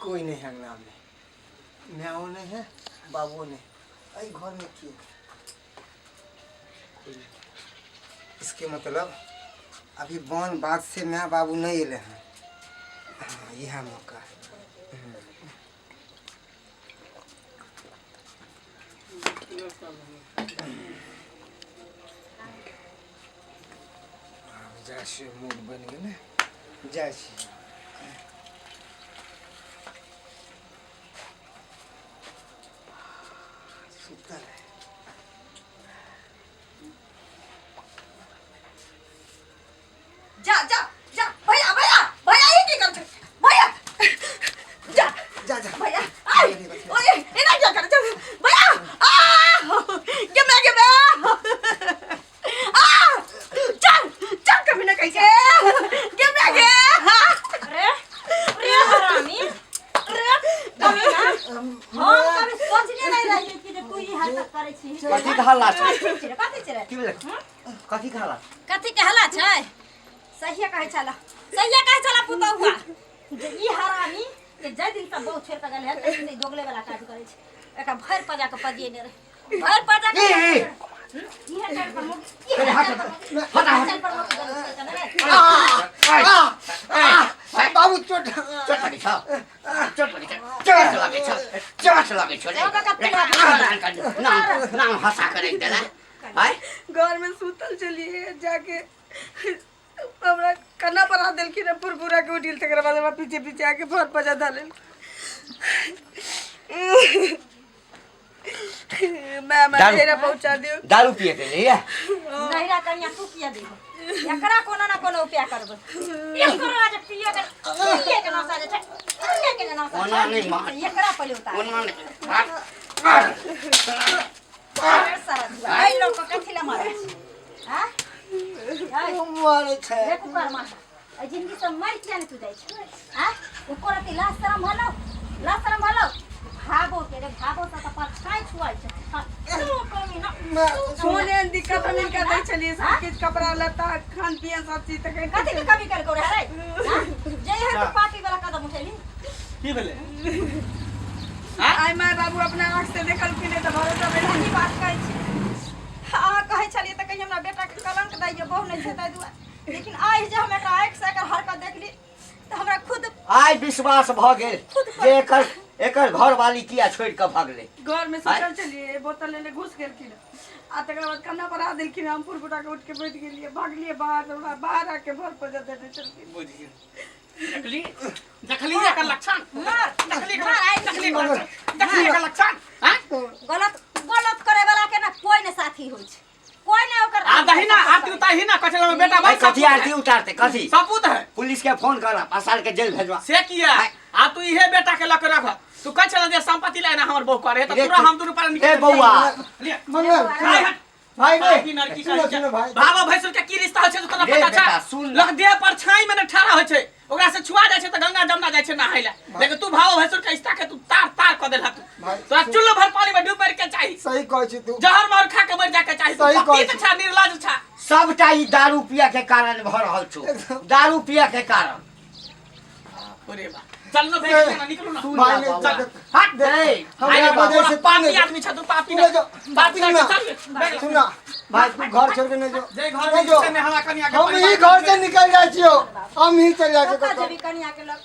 कोई नहीं है अंगना में, माओ नहीं है, बाबू नहीं। एहि घर में के कोई नहीं। इसके मतलब अभी वन बात से माय बाबू नहीं अले हैं। हाँ, यह मौका है। आब जाइ छी, मूड बनि गेलै, जाइ छी। सुतल है। जा जा जा, भैया भैया भैया, ई की कर छै भैया? जा जा जा भैया, आइ ओए, एना क्या कर छै भैया? आ गे मैं, गे मैं, आ चल चल, कभी ना कहि के गे मैं गे। अरे रे हरामी रे कमीना, हम कभी सोचने नहीं रहिए कि जे तू ई हरकत करै छी। कथी के हल्ला छै? कथी छै रे, कथी छै रे? की भेलै? कथी के हल्ला? कथी के हल्ला छै? सहिए कहै छला, सहिए कहै छला पुतहुआ जे ई हरामी के जाहि दिन से बहु छोड़ि कऽ गेलै हन ताहि दिन से ई दोगले वाला काज करै छै। एकरा भरि पजा कऽ पजिएने रहै, भरि पजा कऽ। ए, ए। इहे चालि पर मुख, इहे चालि पर मुख, इहे चालि पर मुख गेल छै कने रे। बाबू चोट चोट लगै छौ, चोट लगै छौ, चोट लगै छौ, चोट लगै छौ रे। नाम नाम हंसा के रखि देला आय। घर में सुतल चलिए, जाके हमरा कन्ना पर हाथ देलखिन, फुरफुरा के उठिल, तकर बाद हमरा पीछे पीछे आके भर पजा धऽ लेल। मैं दारू। नैहरा पहुंचा दियो। दारू पिए के लिए। नैहरा कनिया तू किया देबो? एकरा कोनो ना कोनो उपाय करबै। एकरा जे पिए के, पिए के नशा जे छै, पिए के जे नशा ओना छै, नहि मार। एकरा पहिले उतार। ओना नहि। सारा धुआ एहि लऽ कऽ कथी लए मारै छी? आँय? आँय, मारै छै। देखू कर्मा, एहि जिंदगी से मरि किया नहि तू जाइ छी? आँय, एको रत्ती लाज शरम भलो, लाज शरम भलो? भागो के रे भागो से तऽ परछाई छुआइ छै। हाँ, तू कमीना, तू कमीना। सोने दिक्कत हम इनका दै छलियै सब किछु, कपड़ा लत्ता, खान पियन, सब चीज, तऽ कथी के कमी केलकौ रे? रे आँय? जे एहन तू पापी वाला कदम उठेली। की भेलै? आइ माय बाबू अपना आँख से देखलखिन तऽ भरोसा भेल। ई बात कहै छी, अहाँ कहै छलियै तऽ कहियै हमरा बेटाके कलंक दैए बहु नहि छै ताहि दुआरे, लेकिन आइ जे हम एकरा आँखिसँ एकर हरकत देखली तऽ हमरा खुद आइ विश्वास भऽ गेल जे एकर एकर घरवाली किया छोड़ि कऽ भगलै। घर में सुतल छलियै, बोतल लेने घुस गेलखिन आ तकर बाद कन्ना पर आ देलखिन। हम फुरफुरा के उठ के बैठ गेलियै, भागलियै बाहर, हमरा बाहर आके भर पर देने छलखिन। बुझि गेल। देखली, देखली एकर लक्षण? मार। देखली एकर- मार, आइ देखली एकर लक्षण? देखली एकर लक्षण? आँय? गलत गलत करे वाला के ना कोई ने साथी होइ छै, कोई ने ओकर। आ दही ना आरती उतारही ना, कथी लमे बेटा भाई। कथी आरती उतारते? कथी सपूत है? पुलिस के फोन कर, पसार के जेल भेजवा। से किया? आ तू इहे बेटा के लक रख। तू कह चला जे संपत्ति लाए ना हमर बहू करे त रे तोरा हम दुनू पर निकल। ए बौआ। ले। मंगल। आय हट। भाई पापी रे नरकी। सुनो सुनो भाई। बाबा भैंसुर के की रिश्ता होइ छै तोरा रे पता छै? बेटा, सुन ना। लोग देह पर छाई में ने ठाड़ा होइ छै, ओकरा से छुआ जाइ छै तऽ गंगा जमुना जाइ छै नहाय लए, लेकिन तू भाव भैंसुर के रिश्ता के तू तार तार कऽ देलह तू। भाई, तोरा चुल्लू भर पानी में डूब मर के चाही। सही कहै छी तू। जहर मार खा के मर जाके चाही। तू सही कहै पतित छी। छा, निर्लज छा। सबटा ई दारू पिया के कारण भऽ रहल छौ, दारू पिया के कारण। अरे बा, चल ना भेज ना, निकलू ना। सुन भाई ना ने बौआ। चल। हट। नहीं, हमरा अरे वजह बाबा, से पापी आदमी छा तू, पापी तू ना नहीं जो। पापी ना। सुन ना। चल बैग सुन ना भाई, तू घर छोड़ के नहीं जो। जे घर नहीं में जो। से में हमरा कनिया के हम परिवार ही घर से निकल जाइ छियो, हम ही चल जाइ छियो। कतऽ कतौ जेबी कनिया के लग?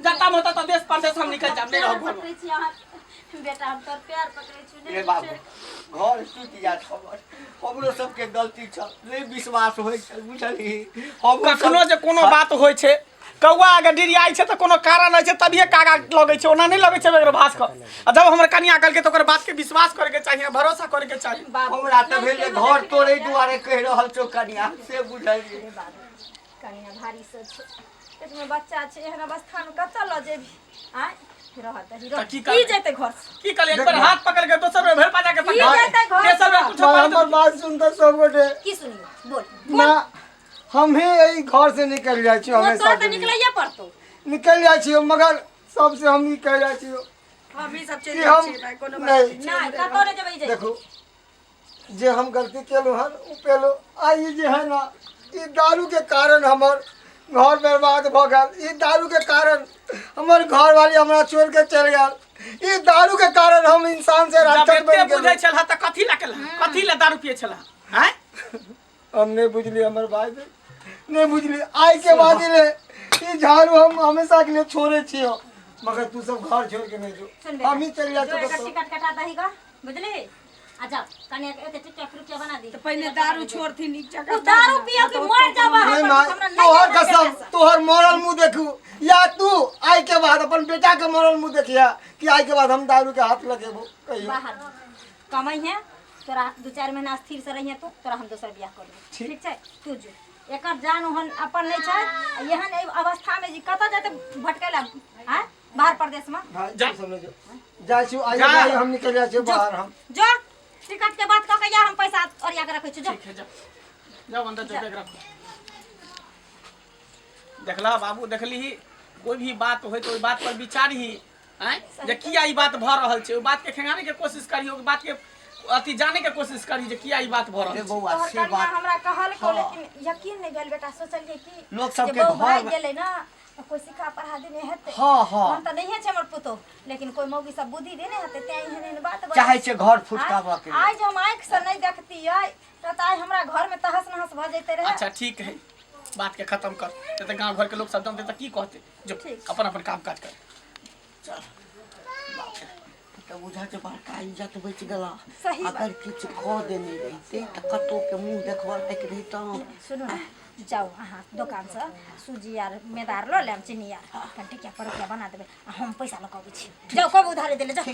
जता मोता तो देश परदेश हम निकल जाम, नहीं पैर रहब घर में। पकड़ै छी अहाँ बेटा, हम तोर पैर पकड़ै छी। रे नहि बाबू, छोड़ि घर टूटि जायत हमर। हमरो सबके गलती छल, नहि विश्वास होइ छल, बुझलही? हमरो सब- कखनो जे कोनो बात होइ छै, कौआ अगर डिरियाइ छै तऽ कोनो कारण होइ छै तभिए कागा लगै छै, ओना नहि लगै छै बगैर भास कऽ। आ जब हमर कनिया कहलकै तऽ ओकर बात के विश्वास करैके चाही आ भरोसा करैके चाही। बाबू हमरा तऽ भेल जे घर तोड़ै दुआरे कहि रहल छौ कनिया, से बुझलियै। रे बाबू, कनिया भारी से छै, पेटमे बच्चा छै, एहन अवस्थामे कतऽ लऽ जेबही? आँय, रहत दही, तऽ रह की की करबै? जेतै घर से? की कहलियै? एक बेर हाथ पकड़ के, दोसर बेर भरि पाजा के की पकड़, जेतै घर तेसर बेर से? कुछो भाई, कर। हमर बात सुन तऽ सब गोटे। की सुनियो? बोल। ना, हम ही एहि घर से निकल जाइ छी तोरा हमेशा तऽ के लिए। निकलैये पड़तौ। निकल जाइ छी, मगर सबसे हम ई कहि जाइ छी हम ही सब चलि कि जाइ हम छियै भाई, कोनो बात नहीं। नहि, कतौ नहि जेबै जे। देखू, जे हम गलती केलहुँ हन ओ पेलहुँ। आ ई जे है ना, ई दारूके कारण हमर घर बर्बाद भऽ गेल। ई दारूके कारण हमर घर वाली हमरा छोड़ के चल गेल। ई दारू के कारण हम इंसान से जब राक्षस एते बन बुझै गेल। छलह तऽ कथी लए केलह, कथी लए दारू पियै छलह? आँय, हम नहीं बुझली हमर भाई के, नहीं बुझली। आइ के बाद ले ई झाड़ू हम हमेशा के लिए छोड़े छियो, मगर तू सब घर छोड़ के नहीं जो, सुन बेटा, हम ही चल जा। जो एकर टिकट कटा दही गा, बुझली? आ जाओ कने एते टिकट रुपया बना दी। तऽ पहिने दारू छोड़थिन नीक जकाँ। तू दारू पियो कि मर जा बाहर नहीं पर, माँ, हमरा नहीं तोहर जाना कसम, बेटा से। तोहर मरल मुंह देखू या तू आइ के बाद अपन बेटा के मरल मुंह देखिया कि आइ के बाद हम दारू के हाथ लगेबो कहियो। बाहर कमाई है तोरा, 2-4 महीना स्थिर से रहिए तू, तोरा हम दोसर बियाह कर लेबै। ठीक छै? तू जो, एकर जान ओहन अपन नहीं छै, आ एहन एहि अवस्था में जे कतऽ जेतै भटकै ला? आँय, बाहर प्रदेश में? भाई, जा। तू सब नहीं जो, जाइ छी आइ जा। भाई, हम निकल जाइ छी बाहर हम। जो टिकट के बात कऽ के या, हम पैसा ओरिया के रखै छी, जो। ठीक है, जाओ जाओ अंदर जो, बैग रखो। देखला बाबू, देखली, कोई भी बात होय तो ओहि बात पर विचारही, आँय, जे किया ई बात भऽ रहल छै, ओहि बात के खेंगाने के कोशिश करी, ओहि बात के अथी जाने के कोशिश करी जे किया ई बात भऽ रहल रे छै। बौआ, तोहर से कनिया बात हमरा कहलको, हाँ। लेकिन यकीन नहीं भेल बेटा। सोचलिए कि लोक सबके जे बहु घर भागि में- गेलै ना तऽ कोई सिखा पढ़ा देने हेतै। हाँ, हाँ। हम तऽ नहिए छै हमर पुतोह, लेकिन कोई मौगी सब बुद्धि देने हेतै तें एहन एहन बात बजै। चाहै छै घर फुटकाबऽ के। आइ जे हम आँखि से नहीं देखतियै तऽ आइ हमरा घर में तहस नहस भऽ जैते रहे। अच्छा ठीक है, बात के खत्म कर, नहीं तऽ गांव घर के लोग सब जानते तऽ की कहते। जो ठीक। अपन अपन काम काज कर। तऽ बुझा छै बड़का इज्जत बचि गेला। सही बात। अगर किछु कऽ देने रहितै तऽ कतौ के मुँह देखबऽ लायक रहितौं। सुनू ने, जाउ अहाँ दोकानसँ सूजी आर मैदा आर लऽ लेब, चीनी आर, कनि टिकिया परोकिया बना देबै आ हम पैसा लऽ कऽ अबै छी। जाउ, कब उधारे देले जाउ।